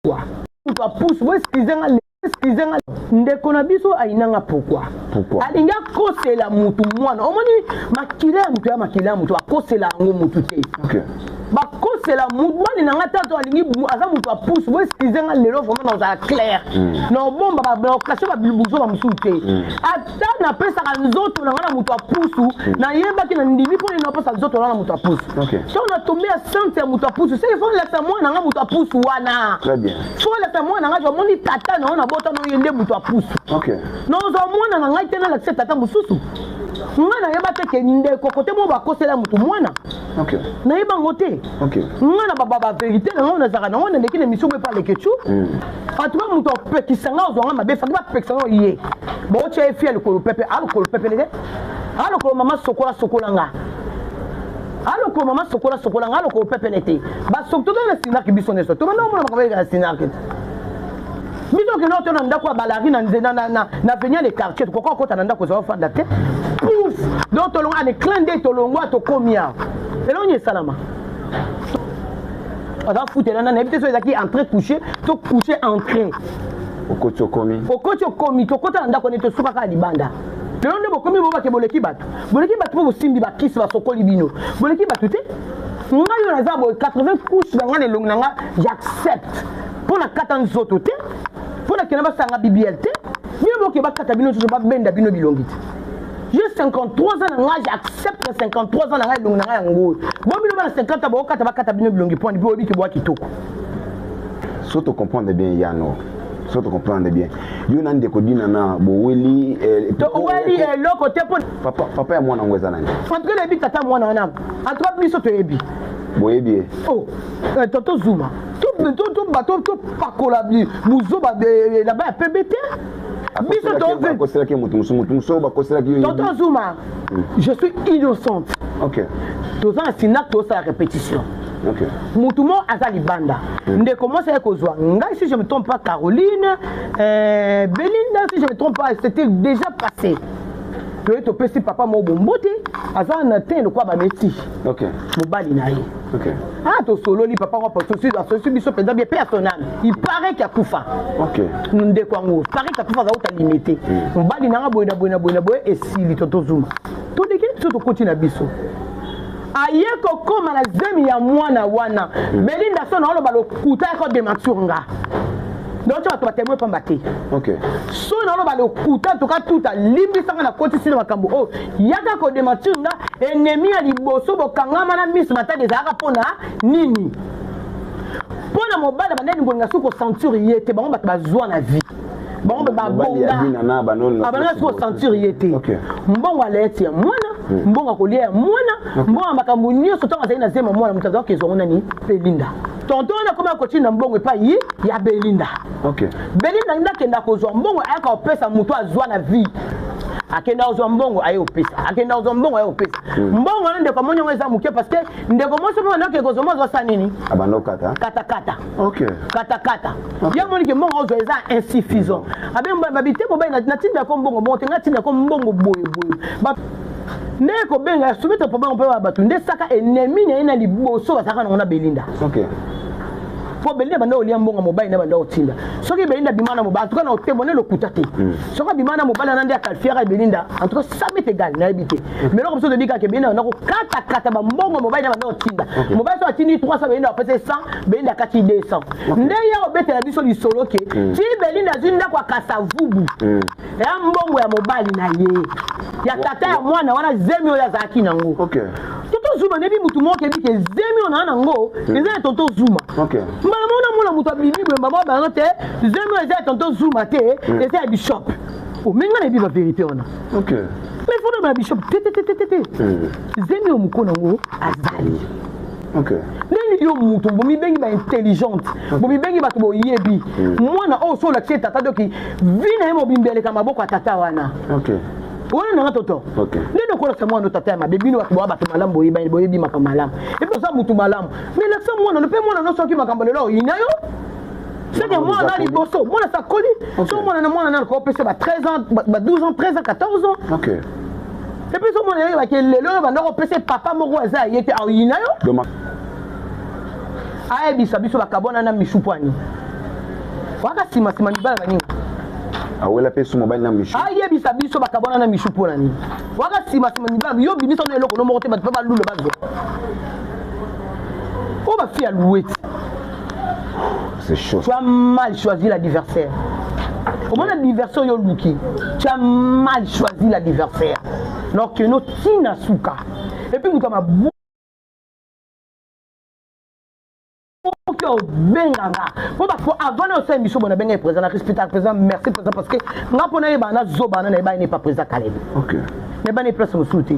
Pourquoi moto apusu bo excuse nga, excuse nga, ndeko na biso ayinanga pourquoi? Pourquoi? Alingi akosela mutu mwana. Omoni makila ya mutu, ya makila ya mutu, akosela yango mutu te. Bakosela mobali na nga tanto alingi aza moto apusu. Bo excuse nga, lelo vraiment nazala clair, na obomba baokasio babuzo bamosusu te. Ata napesaka nzoto na nga na moto apusu, nayebaki na ndimi mpo nini napesa nzoto na nga na moto apusu. Ntango natombe ya sante ya moto apusu, seke faut nalakisa mwana na nga moto apusu wana. Très bien. Faut nalakisa mwana na nga, omoni tata na yo nabota no, ye nde moto apusu. Nazwa mwana na ngai te nalakisa tata mosusu. Ngai nayeba te ke ndeko kote moko bakosela motu mwana. Nayeba yango te. Ngai na bavérité na ngai nazalaka nango, naleki na émission mo epa Lekecu. En tout cas, moto apekisa ngai ozwanga mabe, faki bapekisa ngai ye baotya ye fia lokolo pepe, alokolo pepe te, alokolo mama sokola sokola nga, alokolo mama sokola sokola nga, alokolo pepele te. Basoki tozali na sinaki, biso nyonso tobanda omona makambo eleka na sinaki. Biso okende oto na ndako ya balari na nzela na venia le quartier, tokoka okota na ndako ozala ofanda te, pouf. Donc tolongwa ane clin nde tolongwa, tokomi awa, eloko nini esalama? Aza futela na nayebi te so ezalaki entrée couché to couché entrée. Okoti okomi. Okoti okomi, tokota na ndako nde tosukaka ya libanda. Lelo nde bokomi bobake boleki bato, boleki bato mpo bosimbi bakisi basokoli bino, boleki bato te. Ngai oyo naza boye, 80 couche na ngai na elongi na ngai, j'accepte mpo na kata nzoto te, mpo na kenda basanga BBL te. Bino boke bakata bino nzoto, babenda bino bilongi te. J'ai 53 ans na ngai, j'accepte 53 ans na ngai, elongi na ngai yango oyo. Bo bino bana 50 ans bokata, bakata bino bilongi pwani mpo oyebi ke boya kitoko. So to comprendre bien yano, so to comprendre bien, yo na ndeko Dina na boweli Toweli eloko te mpo papa, papa ya mwana yango eza nani? En tout cas nayebi tata mwana wana, en tout cas biso toyebi. Boyebi ye? Oh, toto Zuma, topakola buzoba elamba ya pembe te. Biso Bakoselaki moto mosusu, moto mosusu bakoselaki yo. Toto Zuma, je suis innocente. Toza na sinak, tozosala répétition. Mutu mo aza libanda, ndeko mwasi aye kozwa ngai, si je me trompe pas Caroline, Belinda, si je me trompe pas, c'était déjà passé. Toye topesi papa moko bombote, aza na te lokwa bameti mobali na ye. Ah, tosololi papa ngo, asosi biso mpenza bien, mpe ya son âme. Il paraît ke akufa. Ndeko yango paraît ke akufa, azauta Limete. Mobali nanga boye na boye na boye na boye, esili. To tozuma, tolekeli biso, tokoti na biso, aye kokóma na zemi ya mwana wana. Belinda, so naoloba lokuta, yaka odémentir nga. Donc bato batémoin pamba te. So naoloba lokuta, ntoka tuta limbisanga, nakotisi na makambo oyo, yaka kodémentir nga. Ennemi ya liboso bokangama na miso matadi ezalaka mpona nini? Mpo na mobali bandeni kolinga soki kosentir ye te. Bango bato bazwa na vie, bango babonga, abandaka soki kosentir ye te. Mbongo aleti ya mwana, mbongo akolia ya mwana, mbongo ya makambo nyonso. Ntango azali na zema mwana, moto azalaki ezwango nani? Belinda. Tonton wana akoma kotinda mbongo epai ye ya Belinda. Belinda nde akenda kozwa mbongo, ayaka kopesa moto azwa na vie. Akenda kozwa mbongo, aye kopesa, akenda kozwa mbongo, aye kopesa mbongo wana. Ndeko amoni yango eza moke, parce que ndeko mwasi mpo andaki kozwa mo, azwa sa nini? Abanda okata. Katakata. Katakata. Ye amoni ke mbongo ozwa eza insuffisant. Abe babi te, mobali natindako mbongo bongo te, ngai natindako mbongo boye boye. Nde kobenga soumettre problème mpe ya bato nde saka ennemi na ye na liboso bazalaka nango na Belinda. Mpo Belinda banda kolia mbongo mobali na banda kotinda. Soki Belinda abima na mobali, en tout cas na otemone lokuta te, soki abima na mobali wana nde akalfiaka Belinda. En tout cas ça m'est égal, nayebi te. Mais eloko biso toyebi kaka, Belinda banda kokatakata bambongo mobali na banda kotinda. Mobali so atindi 300, Belinda apesa 100, Belinda akati 200. Nde ye obetela biso lisolo ke ti Belinda azwi ndako ya Kasavubu, ya mbongo ya mobali na ye, ya tata ya mwana wana, zemi oyo azalaki nango. Toto Zuma, nayebi mutu moko kebi ke zemi oyo naa nango eza ya tonto Zuma. Mbala moko namona moto abimi boye, mbama bango te, zemi oyo eza ya tonto Zuma te, eza ya bishop. Omenga nayebi bavérité wana. Mais faut na bishop te te te te te, zemi oyo moko nango azali. Ndenge yo moto bomibengi baintelligente, bomibengi bato boyebi mwana oyo, so olakisi ye tata, doki vie na ye mobimba eleka maboko ya tata wana. Wana nanga toto nde okolakisa mwana tata ya mabe. Bino bato boya bato malamu, boyebi, boyebi makambo malamu, et puis oza motu malamu, mais lakisa mwana no mpe mwana no soki makambo lelo oyina yo, seke mwana liboso mwana sakoli so mwana na mwana nano kopesa ba 13 ans, ba 12 ans, 13 ans, 14 ans. Et puis so mwana yebaki lelo oyo banda kopesa papa moko aza ye te, aoyina yo. Ayebisa biso bakabwana na misu pwani. Waka nsima nsima mibala baninga. Awela mpe su mobali na Mishu. Ayebisa biso bakabwana na Mishu mpo na nini? Waka nsima nsima mibala, yo bimisa no eloko no moko te, bato mpe balula bazwa. Oyo bafi ya loueti. C'est chaud. Tu as mal choisi l'adversaire. Omona adversaire oyo oluki, tu as mal choisi l'adversaire. Donc no ntina suka. Et puis moto ya mabu oki obenga nga po ba avant na osala émission bona benga président na respecta président, merci président, parce que nga mpo nayeba nazoba na nayeba ne pas président Caleb. Nayeba ne place mosusu te.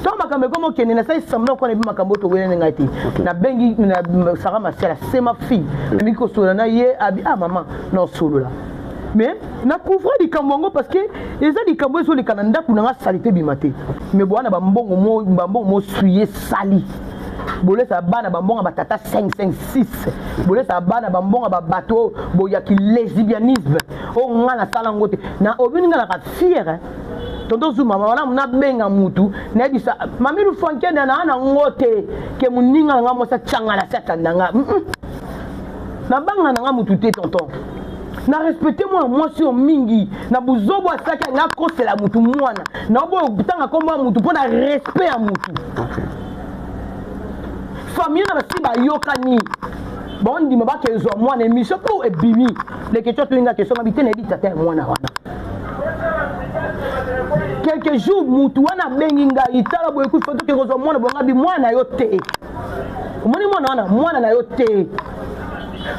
To makambo ekoma okende, nasali semblant kona yebi makambo oyo towelani ngai te. Nabengi Sara Masiala, c'est ma fille, amiki kosolola na ye, abi ah mama nasolola, mais nacouvre likambo yango parce que eza likambo ezoleka na ndako na nga, sali te, bima te. Mais bwana, bambongo mo bambongo mosuye sali, bolesa bana bambongo batata 5 5 6, bolesa bana bambongo babato boyaki lesbianisme oyo nga nasala yango te. Na obini nga naka fiere tonton Zuma wana, nabenga mutu, nayebisa mami Lufankende naa nango te ke moninga na nga mwasi atyanga na si atanda nga. Nabanga na nga mutu te, tonton. Na respecte mwana mwasi oyo mingi na buzobo asalaki, alinga akosela mutu mwana na oboyo kotanga nkombo ya mutu mpo na respect ya mutu. Famille na basi bayokani, baondima bakezwa mwana. Émission mpo ebimi, leketio atolinga question mabi te, nayebi tata ya mwana wana. Quelques jours, mutu wana abengi ngai, tala boye, kufa toke kozwa mwana bonga bi mwana yo te. Omoni mwana wana, mwana na yo te,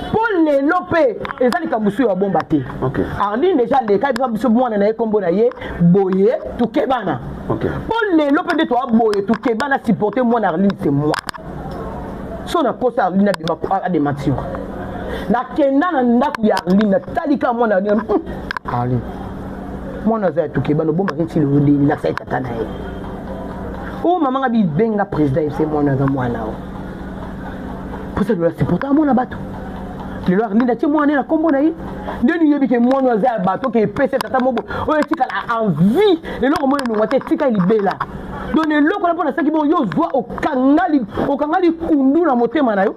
mpo lelo mpe eza likambo mosusu ya bomba te. Arline déjà aleka biso, biso mwana na ye, nkombo na ye boye, tokebana. Mpo lelo mpe nde toa boye, tokebana. Supporter mwana Arline, c'est moi. So nakosa, Arline abima adémentir. Nakenda na ndako ya Arline, natali kaka mwana Arline. Arline, mwana aza ya tokebana, obombaki nti lelo ndeni nakisa ye tata na ye. Oyo mama nga bibenga président ese, mwana aza mwana o mposa lelo asupporta amona bato. Lelo Arline atie mwana na nkombo na ye. Ndeni yebi ke mwana aza ya bato, ke epesa tata mobo oyo etikala en vie, eloko moko elongwa te, etika libela. Donc eloko na mpo nasalaki bongo, yo ozwa okanga likundu na motema na yo.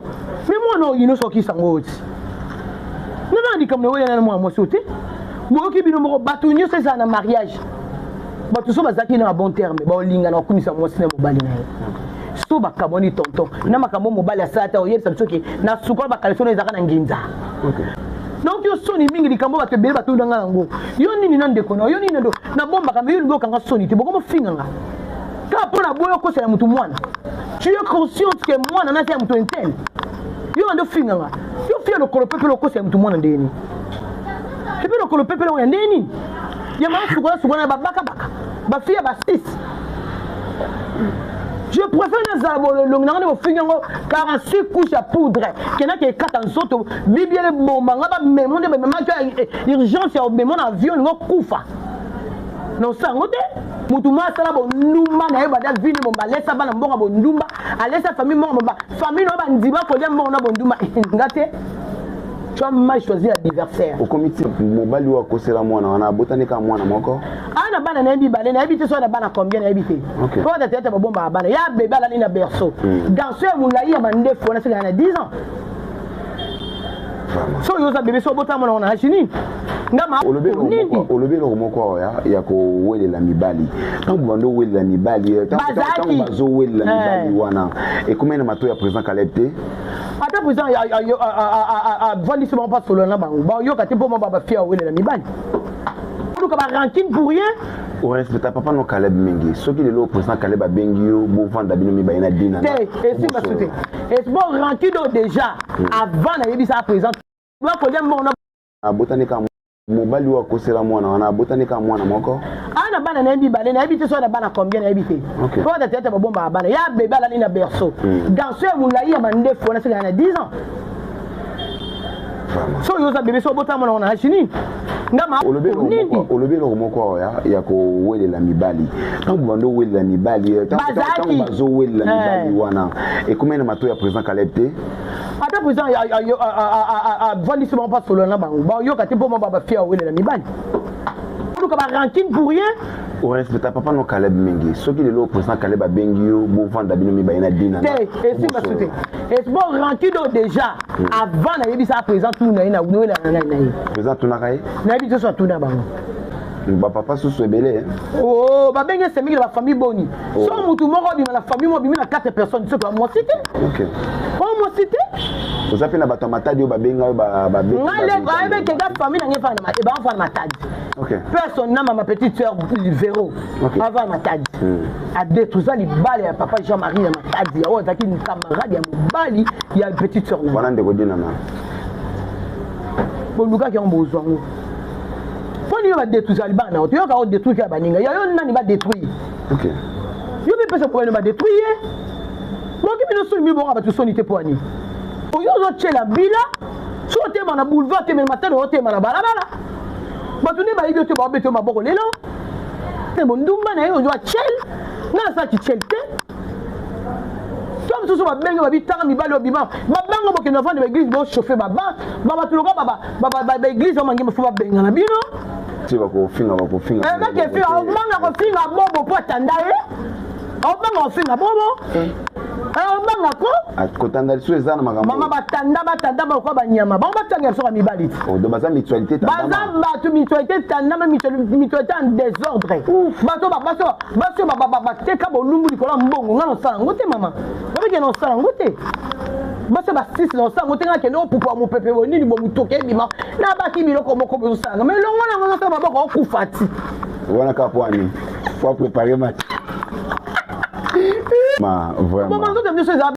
Me mwana oyo nyonso okisa yango oti nana likambo na oyo na mwana mwasi oyo te. Boyoki bino moko, bato nyonso ezala na mariage, bato so bazalaki na bon terme, baolingana, bakumisa mwasi na mobali na ye. So bakabwani, tonton, na makambo mobali asala te, oyebisa biso ke na suka bakalesono ezalaka na nginza. Donc yo soni mingi, likambo bato ebele batundanga yango, yo nini na ndeko na yo nini na nabombaka, me yo lingi okanga soni te, bokomofinganga kaka mpo na boyo okosela motu mwana. Tu es consciente ke mwana nasi ya moto intel, yo bando ofinganga, yo fia lokolo pepele, okosela motu mwana ndeni epe lokolo pepele oyo ya ndenge nini ya maa sukola sukola na babakabaka bafille ya ba 6. Je préfère nazala bololongi nanga nde bofingi yango 46 couche ya poudre, kendaki ekata nzoto bibiele boma nga, bamemo nde bamemaki urgence ya obemo na avion, olingi okufa na osango te. Motu moko asala bondumba na ye, bada vini bomba, alesa bana mbongo bondumba, alesa famille mbongo bomba, famille na yo bandima kolia mbongo na bondumba, nga te. Tu as mal choisi l'adversaire. Okomi ti mobali oyo akosela mwana wana, abotani kaka mwana moko? Ana bana nayebi mibale, nayebi te so na bana combien, nayebi te. Po bata teyate babombaka bana ya bebe alali na berceau. Garçon ya molai ya mandefu wana, soki na 10 ans, so oyo oza bebe, so obotaka mwana wana age nini? Nga nini? Olobi eloko moko awa ya kowelela mibali. Ntango bando owelela mibali, ntango bazowelela mibali wana, ekomi na matoi ya président Caleb te? Ata président avandisi bango mpa solola na bango, bayoka te mpo ma bafia owelela mibali, oluka barancune pour rien. Orespecta papa no Caleb mingi. Soki lelo président Caleb abengi yo, bovanda bino mibale na dina? Te, esimba su te. Bon, rancune oyo déjà avant nayebisaka président bakolia mbongo na Abotani kaka mobali oyo akosela mwana wana, abotani kaka mwana moko? Ana bana nayebi mibale, nayebi te so na bana combien, nayebi te. Po bata teyate babombaka bana ya bebe alali na berceau. Garçon ya molai ya mandefu wana, soki na 10 ans, so oyo oza bebe, so obotaka mwana wana age nini? Nga nini? Olobi eloko moko awa ya kowelela mibali. Ntango bando owelela mibali, ntango bazowelela mibali wana, ekomi na matoi ya président Caleb te? Ata président avandisi bango mpa solola na bango, bayoka te mpo ma bafia owelela mibali, oluka barancune pour rien. Orespecta papa no Caleb mingi. Soki lelo président Caleb abengi yo, bovanda bino mibale na dina. Te, esimba su te. Bon, rancune oyo déjà avant nayebisaka président tuna ye, noyelaka ngai na ye. Président tunaka ye? Nayebi te so atuna bango. Bapapa susu ebele. Oh, babenge esemiki na bafamille boni. So mutu moko abima na famille mo abimi na 4 personnes, soki mwasi te. O mwasi te. Oza mpe na bato ya Matadi oyo babenga yo? Ngai ayebekeka famille nange ebafana na Matadi. Personne na mama petite sœur Vero avant Matadi adétruisa libala ya papa Jean Marie na Matadi, oyo azalaki camarade ya mobali ya petite sœur na. Wana ndeko Dinana. Bolukaki yango, bozwa yango. Mpo nini badétruisa libala na yo? Toyoka odétruire ya baninga ya yo, nani badétruire? Yo mpe pesa mobali badétruire ye. Boki bino soni, mibonga bato soni te. Mpo ani oyo ozotyela bila so otema na boulevard te, me Matadi otema na balabala, bato nde bayebi yo te, baobeta yo maboko lelo te. Bondumba na ye ozwa tiel, nga nasalaki tiel te. To mosusu babenge babitanga mibali obima babango, bokende bavanda baeglise, bochauffe baba babato loka baeglise omange bafo babengana bino. Ti bakofinga, bakofinga. Bakefinga, obanga kofinga bobo mpo atanda ye, obanga kofinga bobo, obanga ko Kotanda lisusu eza na makambo. Mama, batanda, batanda bakoka banyama bango, batanga biso ya mibali ti. Oh, donc baza mutualité. Baza bato mutualité tandama, mutualité en désordre. Bato basi oyo bateka bolumbu likolo ya mbongo, nga nosala yango te. Mama, babeke nosala yango te. Basi basisi na osala yango te. Nga kende opupa mopepe bonini bo motoki ebima nabaki biloko moko bozosalanga, mais elongo nango ozosala maboko okufa ti. Wana kaka po ani po préparer match ma vraiment. Nzoto biso eza.